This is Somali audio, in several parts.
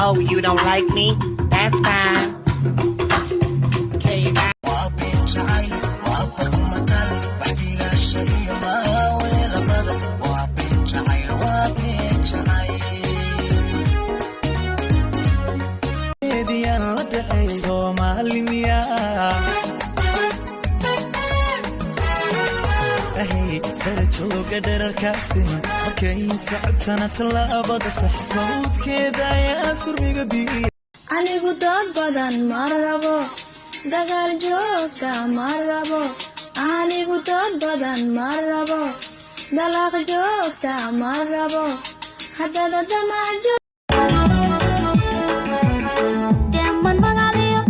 Oh, you don't like me? That's fine. Okay, bye. Soomaalimiya ahay sara jooga dherarkaasina markay socotana tallaabada sax sawdkeeda ayaa surmiga biya. Anigu dood badan ma rabo, dagaal joogta ma rabo. Anigu dood badan ma rabo, dalaaq joogta ma rabo. Haddada damac. Deeman magacliyo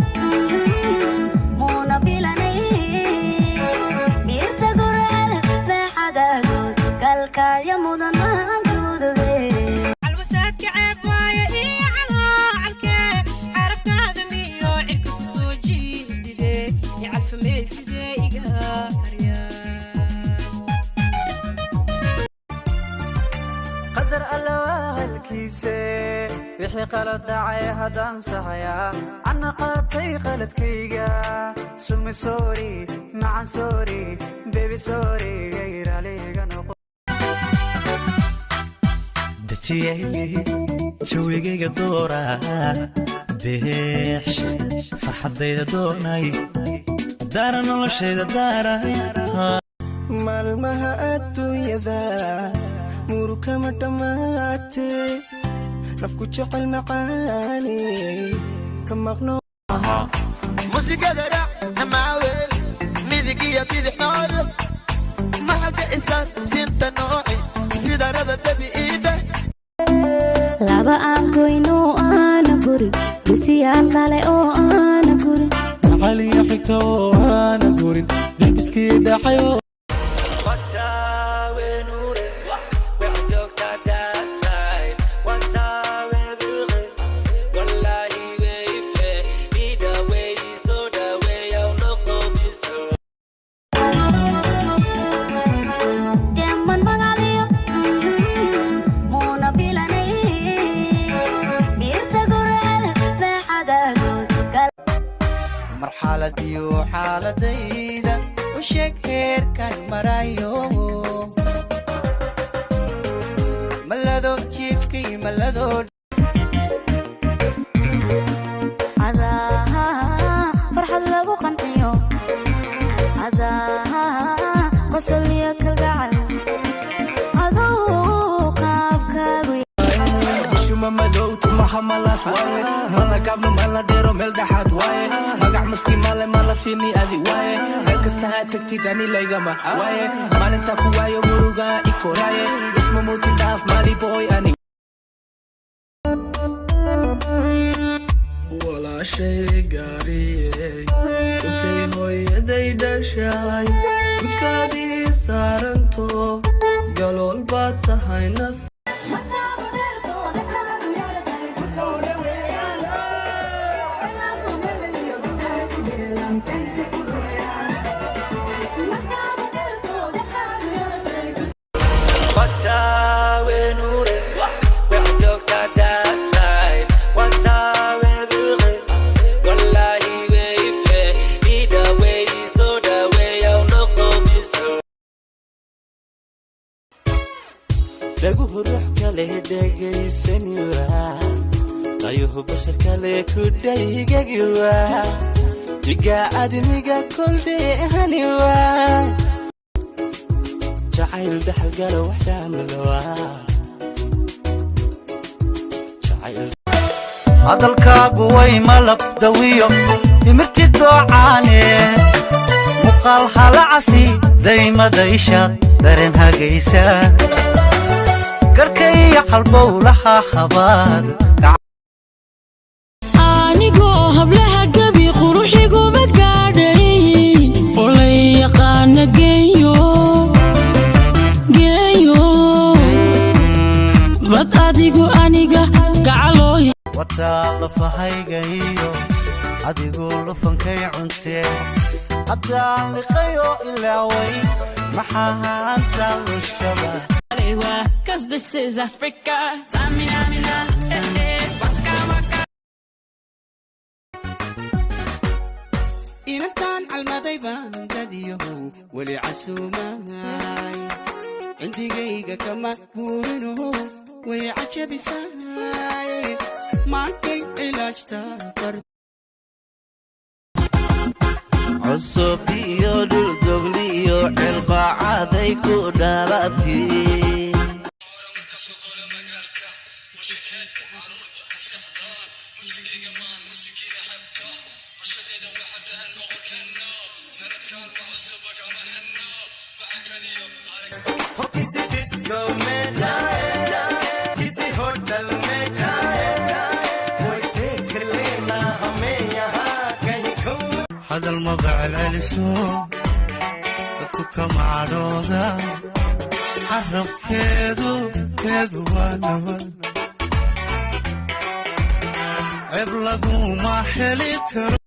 muuna bilanay miirta gurcel meexadaagood kalkaaya mudan maantuuduge. Alwasaadka ceeb waaye iyo calaacalke carabkaada miyo cirka ku soo jiidide icalfameysidee iga harya. Qadar Alla halkiise wixii qalad dhacay haddaan saxayaa, anna qaatay qaladkayga. Sumi sorry, macan sorry, baby sorry, raaliga noqo. Dejiyey jawigayga doora deex farxaddayda doonay daara noloshayda daaray. Maalmaha adduunyada murukama dhammaate, nafku jecel macaani ka maqno. Musigada raac amaawel midig iyo bidix nooro maxaga isar sinta nooci sida raba bebi iidhe. Laba aan goyno aana guri bisiyaal dhale oo aana gurin. Macaliyo xigta oo aana gurin bibiskii dhaxay. Wataawe nuure wax joogtaa daasay wataawe bilqe wallaahi weyfe idhaweey soo dhaweeyaw noqo mister. Deeman magacliyo muuna bilanay miirta gurcel meexadaagood. Marxalad iyo xaaladayda u sheeg heerkan marayo, malado jiifkii malado. Adaa farxad lagu qanciyo, adaa qosol iyo kalgacal, adow qaabkaagu. Shuma madow tumaha malas waaye, mala gaabno mala dheero, meel dhexaad waaye. Magac maski male malafshini adi waaye, meel kasta ha tagtid ani laygama waaye. Maalinta ku waayo muruga i koraaye, isma muutin dhaaf maali boy ani. Walaashay gaariyey intay hooyaday dhashay gudkaadii saaranto galool baad tahay nas. Wataawe nuure wax joogtaa daasay wataawe bilqe wallaahi weyfe idhaweey soo dhaweeyaw noqo mister. Dhaguhu ruux kale dhegaysani waa, dayuhu bashar kale ku dhaygagi waa, dhiga admiga koldheehani waa, jacayl dhaxalgalo wax dhaamalowa jacayl. Hadalkaagu way malab dawiyo himirti doocaane, muuqaal halacasi daymadaysha dareen hagaysa garka iyo halbowlaha habaad. Anigoo hablaha gebi quruxiguma gaadhay oo lay yaqaana geeyo geeyo bad adigu aniga gacalooy. Wataa lafahayga iyo adigu lufankay cuntee, haddaan liqayo ilaaway maxaa haanta lushaba. Cause this is Africa. Tsamina, mina, eh, eh, waka, waka. Inantaan calmaday baan dadiyahow weli casuumahay, cindigayga kama guurino, way cajabisahay maankay cilaajta. Cusub iyo dhuldogli iyo cilbaacaday ku dhalati. किसी डिस्को में जाए, किसी होटल में खाए, कोई देख लेना हमें यहाँ कहीं घूम। Hadal maba celceliso, dadku kama cadhooda, carabkeedu keedu waa nabad, ceeb laguma heli karo.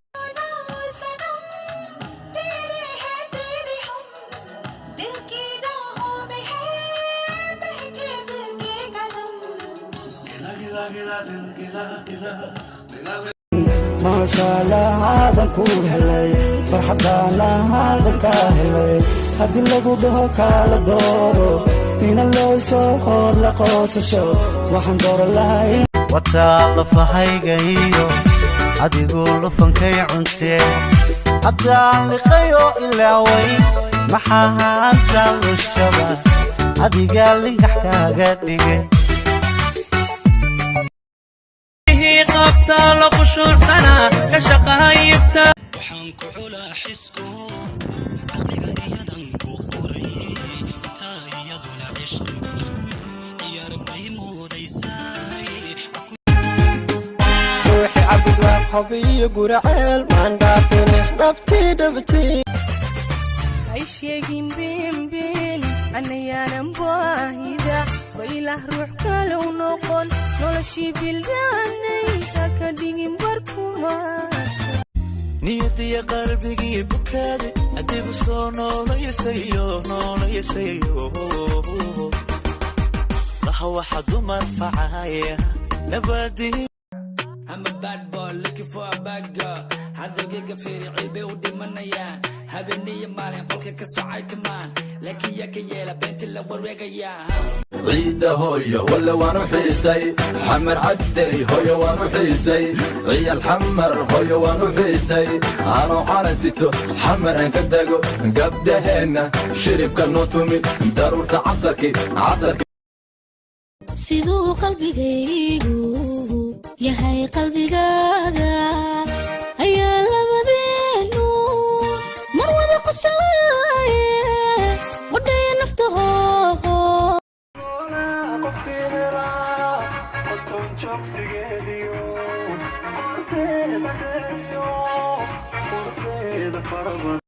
Maashaallahaadan ku helay, farxadaanahaadan kaa helay. Haddii lagu dhaho kaala dooro, ina looyso oo la qoosasho, waxaan dooran lahay. Wataa lafahayga iyo adigu lufankay cuntee, haddaan liqayo ilaaway, maxaa haanta lushaba adigaa lingax kaaga dhigay? Waxaan ku culaa xisku caqliga iyadan ku qoray, intaa iyaduna cishqigu ciyaar bay moodaysaay. Ruuxi Cabud waa xobiyo Guraceel maan dhaafine dhabtii dhabtii. Hay sheegin beenbeen, anayaanan baahida wailah ruux kalow noqon, noloshii bildaanay ha ka dhigin barkumaata. Niyadiya qalbigii bukaade adigu soo noolaysayo, noolaysayo laha waxa dumar facaya nabadii. I'm a bad boy looking for a bad girl. Hadalkayga fiiri, cilbay u dhimanayaan, habeeniyo maalin qolka ka socay timaan, laakiin yaa ka yeela beenta la wareegayaa? Ciidda hooyo walle waan u xiisay, Xamar Caddey hooyo waan u xiisay, ciyaal Xamar hooyo waan u xiisay. Anoo calan sito Xamar aan ka tago, gabdhaheenna shiribka noo tumi, daruurta casarki casarki. Siduu qalbigaygu yahay qalbigaaga ayaa labadeenu mar wada qoslaaye qudhaya naftaho. Qofkii helaa qoton joogsigeediyo quruxdeeda dheeriyo quruxdeeda farabadan.